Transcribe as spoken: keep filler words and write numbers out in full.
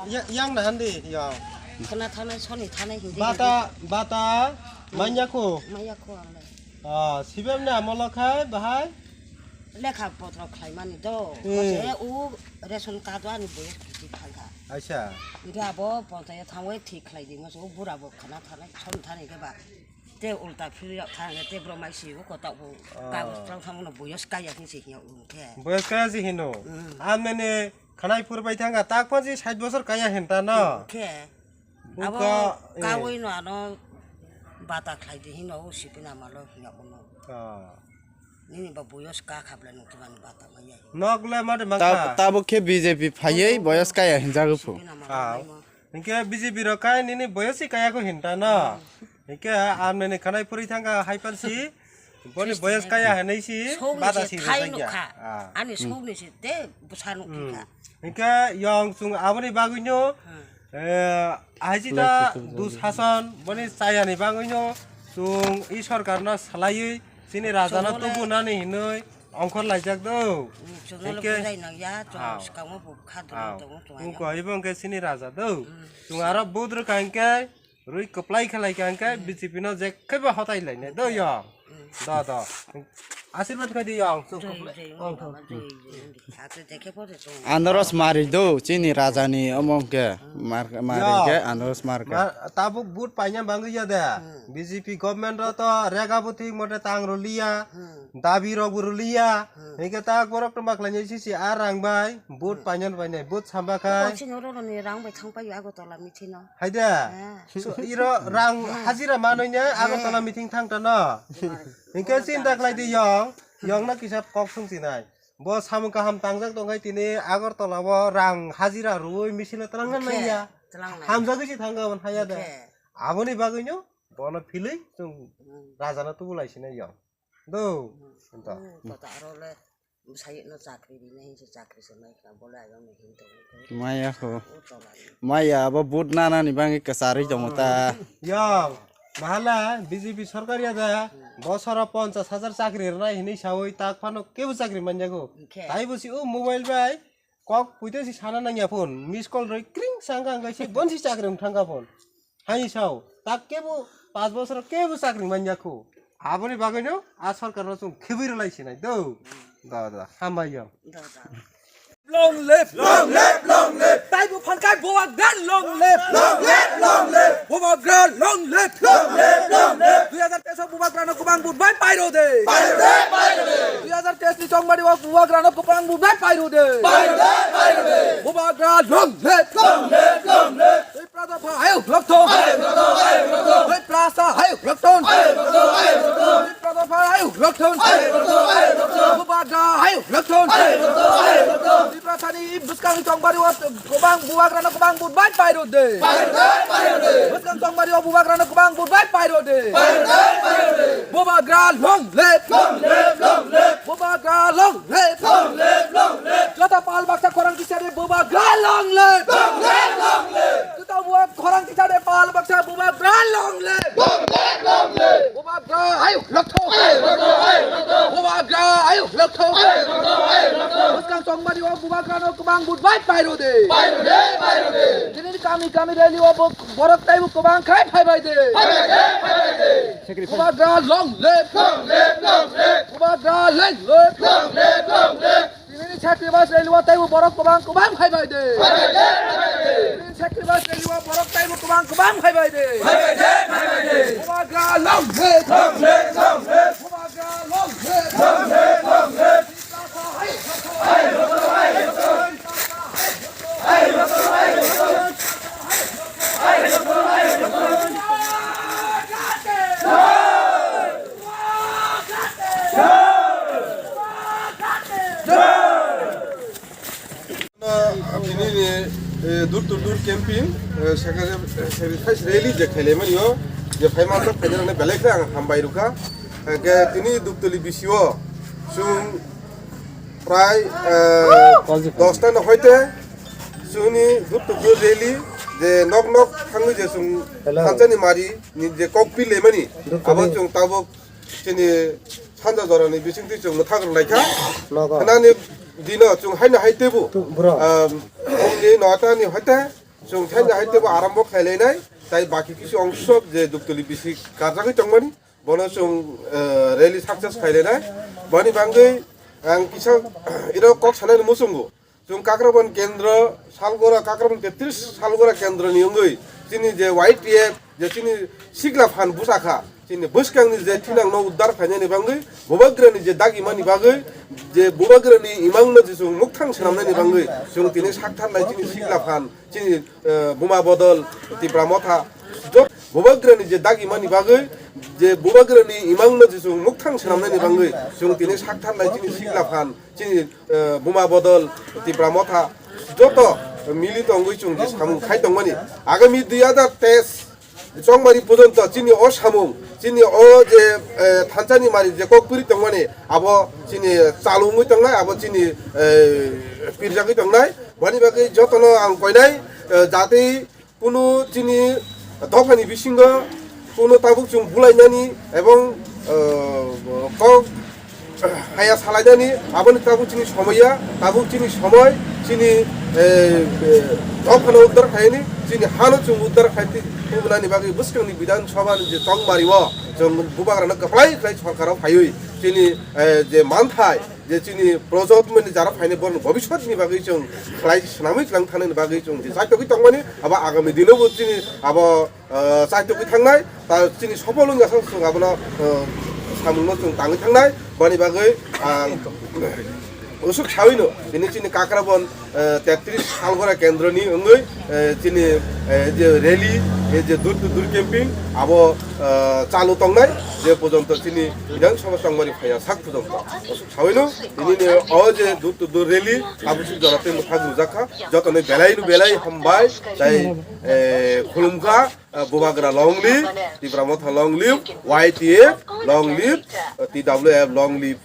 Ya-, yang na handi, yang. Khna thanai, soni thanai hindi. Bata, bata, manya ko. Maya ko ang le. Ah, sibem na molo khai, bahai? Lekha potro khlai mani do. Hmm. Kose u ration card ani boyes kiti thangkha. Acha. Ide abo ponchayat thangwe thik khlai di, moso bura bo khna thanai, soni thanai ke ba. Te ulta phiri rok thang, te bro mai si ko ta bo. Ah. Kagos rok thang no boyes kaya hin si hiya u khe. Boyes kaya si hino. Hmm. Amene Khanai phur bai thangkha, tak phansi sait bosor kaya hinta no. Khe. Buka, abo eh. Kawi no ano bata khlai di hino, o sipina malo hiya uno. Ah. Nini ba boyos ka khaple no tuman bata maya. Nok le mate mangkha. Ta-, tabo khe B J P phaiye boyos kaya hinjago phu. Sipina malo. Ah. Hinkhe B J P rok kai nini boyos si kaya ko hinta no. Hmm. Hinkhe amneni khanai phuri thangkha hai pansi. Boni boyos kaya hinwi si bata si thai rwjak ya. Nukha. Ah. Ani sokni si te bwsa nukha. Hmm. Hinkhe yong chung aboni bagwino, hmm, eh, aji ta dushason boni chayani bagwino chung i sorkarno salaiwi chini rajano tubunani hinwi ongkhor laijak do. Hmm, chwngno hinkhe bujai nang ya, chwng ah, swkango bo kha dwrwng ah, tongo chwng ungko ayang. Ibo hinkhe chini raja do. Hmm. Chung aro budrwkha hinkhe Rwi kwplai khe lai kha hwnkhe B J P no je khebo hotai lainai do yong. Do, do. Asirwad khai di yong. Anaros mari do, chini raja ni omo hwnkhe. Mar-, mari khe anaros mar khe. Ma-, tabuk vote paina bangwi ya de. B J P government ro to rega bo thik mote tang rwliya. Dabi rok bo rwliya. Hwnkhe tak borok to ma khlainai sisi a rang bai vote paina painai. Vote samba khai. Sini oro ni rang bai thang pai Agartala meeting no. Hai de. Eh. So, iro rang hajira manoi ne Agartala meeting thang ta no. Hinkhe chinta khlai di yong, yong no kisa kok sung sinai. Bo samung kaham tangjak tong khai tini Agartala o rang hajira rwui misil twlang nang ya. Twlang nang. Hamjagwi si thang gabon haya de. Aboni bagwi no bono philwi chwng raja no tubu lai sinai yong. Do. Ento. Hmm, to ta aro le bwsai no chakri rinai hinse chakri se mai khna bole ayang ni hin to. Maya ho. O tola ni. Maya abo but nana ni bangwi kwcharwi tongo ta. Yong, mahala B J P sorkar ya da, bosoro ponchas hajar chakri rwnai hinwi sawi tak phano kebo chakri manjago. Hwnkhe. Tai bo si o mobile bai kok puito si sana nangya phone, miss call roi kring sangka angkai si bonsi chakri wng thangka phone. Hai sao, tak kebo, pas bosor kebo chakri manya khu. Aboni bagwi no, a sorkar no chwng khibui rwlai sinai do. Da, da, hambai yong. Long live! Long live! Long live! Taibo phankai Bubagra long live! Long live! Long live! Bubagra long live! Long live! Long live! Dui hajar teis o Bubagra no kwbang vote bai pairo de. Pairo de, pairo de. Dui hajar teis ni chongmari o Bubagra no kwbang vote bai pairo de. Pairo de, pairo de. Bubagra long live! Long live! Long live! Tipra dopha hayuk lokthon. Tipra sa hayuk lokthon. Tipra dopha hayuk lokthon. Bubagra hayuk lokthon. Tipra sani bwskang chongmari o kwbang Bubagra no kwbang vote bai pairo de. Bwskang chongmari o Bubagra no kwbang vote bai pairo de. Bubagra long live. Bubagra long live. Joto pal baksa khorang tisari Bubagra long live. Joto buwa khorang tisari pal baksa Bubagra long live. Bubagra hayuk lokthon. Bubagra hayuk lokthon. Bwskang chongmari o Bubagra no kwbang vote bai pairo de. Pairo de, pairo de. Tini kami kami rally o bo-, borok taibo kwbang khai phaibai de. Phaibai de, phaibai de. Bubagra long live. Long live, long live. Bubagra long live. Long live, long live. Tini ni sacrifice rally o taibo borok kwbang kwbang phaibai de. Phaibai de, phaibai de. Tini ni sacrifice rally o borok taibo kwbang kwbang phaibai de. Phaibai de, phaibai de. Bubagra long live. Long live, long live. Bubagra long live. Long live, long live. Tini ni, eh, door to door campaign, eh, second, eh, sacrifice rally je khaile mani o, je phai manjak phai rok belai khe ang hambai rwkha. Hwnkhe tini Duptoli B C o chwng prai, eh, dosta no hoite chwngni door to door rally je nok nok thangwi je chwng thansa ni mari ni je kok pi lemani abo chwng tabuk chini sanja jorani bisingtwi chwng mwthang rwlaikha. Nogo. Khnani dino chwng haino hai tebu. Tu-, bro. Um, omni nota ni hoite Chwng thaino hai teibo arambo khlailainai, tai baki kisu ongsok je Duktuli bisi karjagwi tongmani, bono chwng, eh, rally success khlailainai. Boni bangwi ang kisa iro kok sanani muchungo. Chwng Kakrabon kendro salgora, Kakrabon tetris salgora kendroni wngwi chini je Y T F je chini sikla phan bwsakha, chini bwskangni je thinangno uddar khlainani bangwi, bubagrani je dagimani bagwi, je bubagrani imangno je chwng mukthang swnamnani bangwi chwng tini saktharnai chini sikla phan, chini, eh, Buma Bodol Tipra Motha, jot-, bubagrani je dagimani bagwi, je bubagrani imangno je chwng mukthang swnamnani bangwi chwng tini saktharnai chini sikla phan, chini, eh, Buma Bodol Tipra Motha joto mili tongwi chwng je samung khai tongmani. Agami dui hazar teis chongmari pojonto chini o samung, chini o je, eh, thansani mari je kok puri tongmani, abo chini chalu wngwi tongnai, abo chini, eh, pirjagwi tongnai. Boni bagwi jotono ang koinai, eh, jatwi kunu chini dophani bisingo kunu tabuk chwng bulainani ebong, eh, kok haya salainani, aboni tabuk chini somoya, tabuk chini somoi, chini, eh, eh, dophano uddar khaini, chini hano chwng uddar khai tubunani bagwi bwskangni Bidhan Sabhani je chongmario chwng bubagrano kwplai khlai sorkaro phaiwi chini, eh, je manthai, je chini projotmani jara phaini borokni bobiswtni bagwi chwng khlai swnamwi tlang thanani bagwi chwng je chaitogwi tongmani, abo agami dinobo chini abo, ah, chaitogwi thangnai, ta chini sopol wngya sa chwng abono, ah, samungno chwng tangwi thangnai, boni bagwi ang usuk sawino tini chini Kakrabon, ah, tetris salgora kendroni wngwi, eh, chini, eh, je rally, eh, je door to door camping abo, ah, chalu tongnai, je pojonto chini Bidhan Sabha chongmari phaiya sak pojonto. Sawino, tini ni o je door to door rally, abo si jora tei mwthang rwjak kha, joto ni belai no belai hambai, tai, eh, khulumkha, eh, Bubagra long live, Tipra Motha long live, Y T F long live, eh, T W F long live.